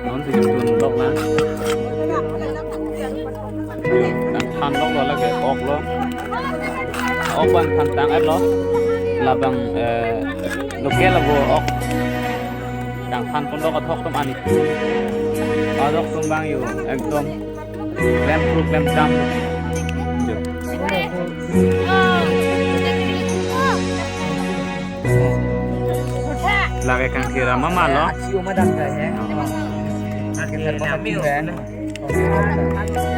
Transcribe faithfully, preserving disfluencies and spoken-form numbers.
Non si tun lok na. Nangthan lok lo lake ok lo. Ok abang thantang-et lo. Labang, eh, local ago ok. Nangthan pon lok athok atum ani. Adok atum abang yo ekdom klem kru klem dam. Yo. Lake kangthir ama ma lo. Achiu madam ka he. Achiu madam ka he.